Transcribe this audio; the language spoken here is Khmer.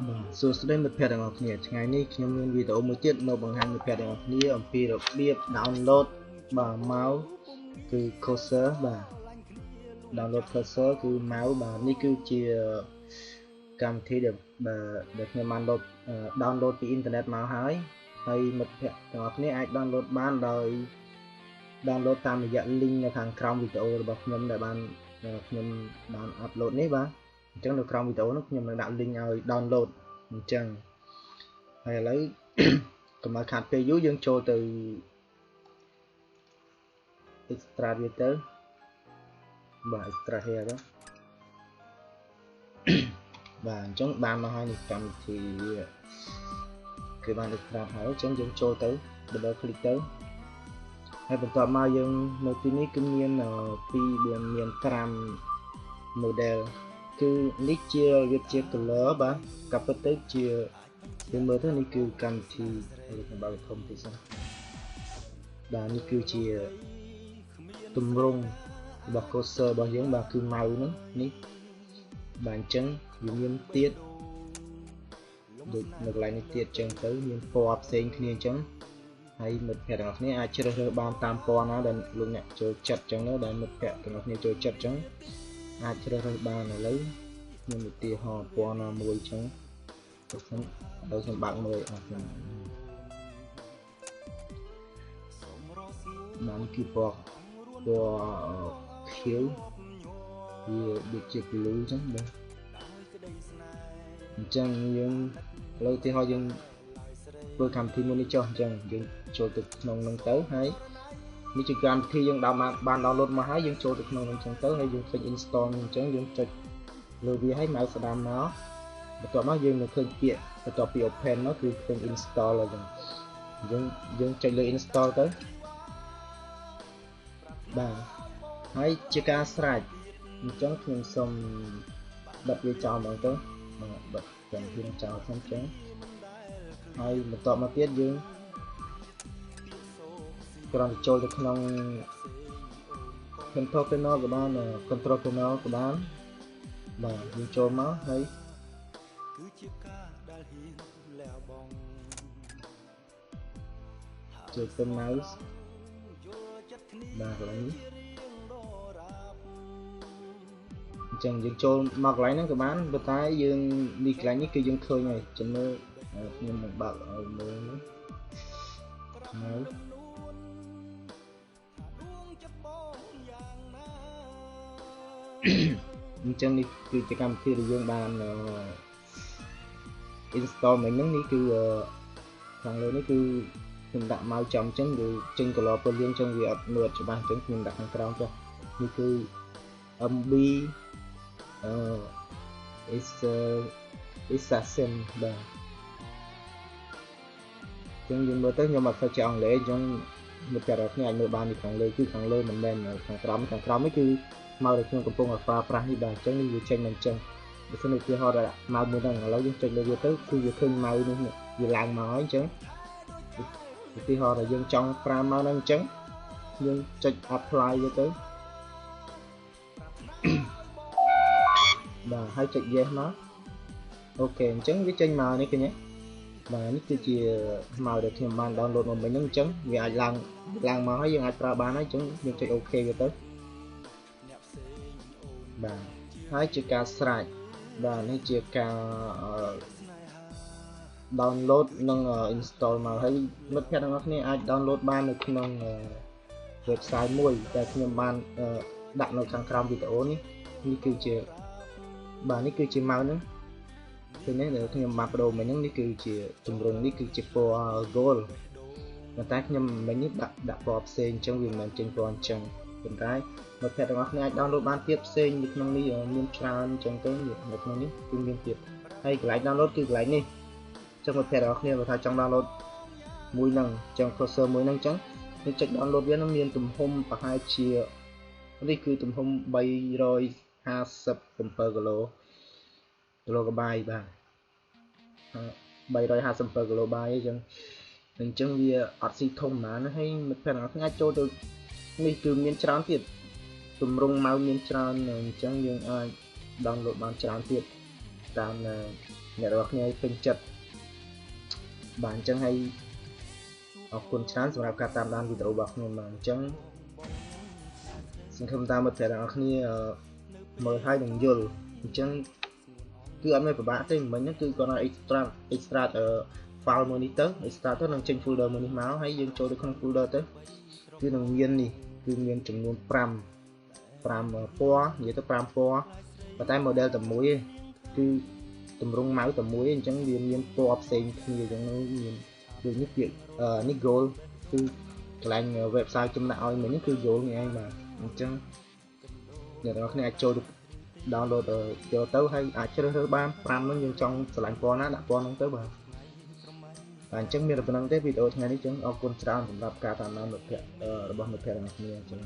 បាទសួស្តីមិត្តភ័ក្តិទាំងអស់គ្នាថ្ងៃនេះខ្ញុំមានវីដេអូមួយទៀតមកបង្ហាញមិត្តភ័ក្តិទាំងអស់គ្នាអំពីរបៀប download បាទ mouse គឺ cursor បាទ download cursor គឺ mouse បាទនេះគឺជាកម្មវិធីដែលបាទដែលខ្ញុំបាន download ពីអ៊ីនធឺណិតមកហើយហើយមិត្តភ័ក្តិទាំងអស់គ្នាអាច download បានដោយ download តាមរយៈ link នៅខាងក្រោមវីដេអូរបស់ខ្ញុំដែលបានខ្ញុំបាន upload នេះបាទអញ្ចឹងនៅក្រោមវីដេអូនោះខ្ញុំនឹងដាក់ link ឲ្យ download អញ្ចឹងហើយឥឡូវកុំឲ្យខាតពេលយូរយើងចូលទៅ extract វាទៅបាទ extract here ទៅបាទអញ្ចឹងបានមកហើយនេះកម្មវិធីគឺបាន extract ហើយអញ្ចឹងយើងចូលទៅ double click ទៅហើយបន្ទាប់មកយើងនៅទីនេះគឺមាន2 4មាន5 model គឺនេះជារបៀបជា color បាទកាប់ពិតទៅជាយើងមើលទៅនេះគឺកម្មវិធីខ្ញុំបើកធំតិចសិនបាទនេះគឺជាទម្រង់របស់ cursor របស់យើងបាទគឺ mouse ហ្នឹងនេះបាទអញ្ចឹងវាមានទៀតដូចនៅកន្លែងនេះទៀតអញ្ចឹងទៅមានពណ៌ផ្សេងគ្នាអញ្ចឹងហើយមិត្តភ័ក្តិទាំងអស់គ្នាអាចជ្រើសរើសបានតាមពណ៌ណាដែលលោកអ្នកចូលចិត្តអញ្ចឹងទៅដែលមិត្តភ័ក្តិទាំងអស់គ្នាចូលចិត្តអញ្ចឹងអាចជ្រើសរើសបានឥឡូវខ្ញុំឧទាហរណ៍ពណ៌ណាមួយអញ្ចឹងទៅខ្ញុំឥឡូវខ្ញុំបើកមើលអស់ខ្ញុំបានគឺពណ៌ពណ៌ខៀវវាដូចជា blue អញ្ចឹងបាទអញ្ចឹងយើងឥឡូវឧទាហរណ៍យើងធ្វើកម្មវិធីមួយនេះចុះអញ្ចឹងយើងចូលទៅក្នុងនឹងទៅហើយនេះជាកម្មវិធីយើងដល់បាន download មកហើយយើងចូលទៅក្នុងនឹងអញ្ចឹងទៅហើយយើងឃើញ install នឹងអញ្ចឹងយើងចុចលើវាហើយ mouse ស្ដាំមកបន្ទាប់មកយើងនឹងឃើញពាក្យបន្ទាប់ពី open មកគឺឃើញ install ហើយអញ្ចឹងយើងចុចលើ install ទៅបាទហើយជាការស្រេចអញ្ចឹងខ្ញុំសូមបិទវាចោលហ្មងទៅបាទបិទកម្មវិធីនឹងចោលសិនអញ្ចឹងហើយបន្ទាប់មកទៀតយើងគ្រាន់តែចូលទៅក្នុង control panel ក៏បាន control panel ក៏បានបាទយើងចូលមកហើយចូលទៅ mouse បាទកន្លែងនេះអញ្ចឹងយើងចូលមកកន្លែងហ្នឹងក៏បានប៉ុន្តែយើងនេះកន្លែងនេះគឺយើងឃើញហើយចាំមើលខ្ញុំនឹងបើកឲ្យមើលនេះ mouse អញ្ចឹងនេះគឺជាកម្មវិធីដែលយើងបាន install មិញហ្នឹងនេះគឺខាងលើនេះគឺខ្ញុំដាក់ mouse ចំអញ្ចឹងវាចេញ color ពណ៌លឿងអញ្ចឹងវាអត់មើលអត់ច្បាស់អញ្ចឹងខ្ញុំដាក់ខាងក្រោមចុះនេះគឺ MB អឺ is assassin បាទអញ្ចឹងយើងមើលទៅខ្ញុំអត់សូវចេះអង់គ្លេសអញ្ចឹងមិត្តភក្តិគ្នាអាចមើលបានពីខាងលើគឺខាងលើមិនមែនខាងក្រោមខាងក្រោមនេះគឺមកដែលខ្ញុំកំពុងតែប្រើប្រាស់នេះបាទអញ្ចឹងនេះវាចេញមកអញ្ចឹងបើសិនឧទាហរណ៍ថា mouse មួយហ្នឹងឥឡូវយើងចុចលើវាទៅគឺវាឃើញ mouse នេះវាឡើងមកហើយអញ្ចឹងឧទាហរណ៍ថាយើងចង់ប្រើ mouse ហ្នឹងអញ្ចឹងយើងចុច apply វាទៅបាទហើយចុច yes មក OK អញ្ចឹងវាចេញមកនេះឃើញទេបាទនេះគឺជា mouse ដែលខ្ញុំបាន download មកមិញហ្នឹងអញ្ចឹងវាអាចឡើងឡើងមកហើយយើងអាចប្រើបានហើយអញ្ចឹងយើងចុច OK វាទៅបាទហើយជាការស្រេចបាទនេះជាការ download និង install មកហើយមិត្តភ័ក្តិទាំងអស់គ្នាអាច download បាននៅក្នុង website មួយដែលខ្ញុំបានដាក់នៅខាងក្រោមវីដេអូនេះនេះគឺជាបាទនេះគឺជា mouse ហ្នឹងឃើញទេដែលខ្ញុំបានបដូរមិញហ្នឹងនេះគឺជាទម្រង់នេះគឺជាពណ៌ gold ប៉ុន្តែខ្ញុំមិញនេះដាក់ដាក់ពណ៌ផ្សេងអញ្ចឹងវាមិនមែនចេញពណ៌អញ្ចឹងប៉ុន្តែមិត្តភ័ក្តិទាំងអស់គ្នាអាច download បានទៀតផ្សេងនៅក្នុងនេះមានច្រើនអញ្ចឹងទៅនៅក្នុងនេះគឺមានទៀតហើយកន្លែង download គឺកន្លែងនេះអញ្ចឹងមិត្តភ័ក្តិទាំងអស់គ្នាបើថាចង់ download មួយហ្នឹងអញ្ចឹង cursor មួយហ្នឹងអញ្ចឹងយើងចុច download វានឹងមានទំហំប្រហែលជានេះគឺទំហំ357គីឡូគីឡូក្បាយបាទ357គីឡូបាយអញ្ចឹងអញ្ចឹងវាអត់ស៊ីធំប៉ុន្មានហើយមិត្តភ័ក្តិទាំងអស់គ្នាអាចចូលទៅនេះគឺមានច្រើនទៀតទម្រង់ mouse មានច្រើនអញ្ចឹងយើងអាច download បានច្រើនទៀតតាម អ្នកទាំងអស់គ្នាឲ្យពេញចិត្តបាទ។ អញ្ចឹងហើយ អរគុណច្រើនសម្រាប់ការតាមដានវីដេអូរបស់ខ្ញុំបាទ។ អញ្ចឹងសង្ឃឹមតាមមិត្តភក្តិទាំងអស់គ្នាមើលហើយនឹងយល់។ អញ្ចឹងគឺអត់មានពិបាកទេ មិញហ្នឹងគឺគាត់ឲ្យ extract file មួយនេះទៅ extract ទៅនឹងចេញ folder មួយនេះមក ហើយយើងចូលទៅក្នុង folder ទៅ គឺនឹងមាននេះ គឺមានចំនួន5 5ពណ៌ និយាយទៅ5ពណ៌ ប៉ុន្តែ model តែមួយទេ គឺទម្រង់ម៉ៅតែមួយ។ អញ្ចឹងវាមានពណ៌ផ្សេងគ្នា អញ្ចឹងមានដូចនេះ ពាក្យនេះ gold គឺកន្លែង website ចំណាក់ឲ្យមិញនេះគឺ gold នេះឯងបាទ។ អញ្ចឹងអ្នកទាំងអស់គ្នាអាចចូលទៅ download យកទៅ ហើយអាចជ្រើសរើសបាន5ហ្នឹង យើងចង់ឆ្លាញ់ពណ៌ណាដាក់ពណ៌ហ្នឹងទៅបាទ។ បាទ អញ្ចឹងមានតែប៉ុណ្្នឹងទេវីដេអូថ្ងៃនេះ។ អញ្ចឹងអរគុណច្រើនសម្រាប់ការតាមដានមិត្តភ័ក្តិរបស់មិត្តភ័ក្តិទាំងអស់គ្នា។ អញ្ចឹង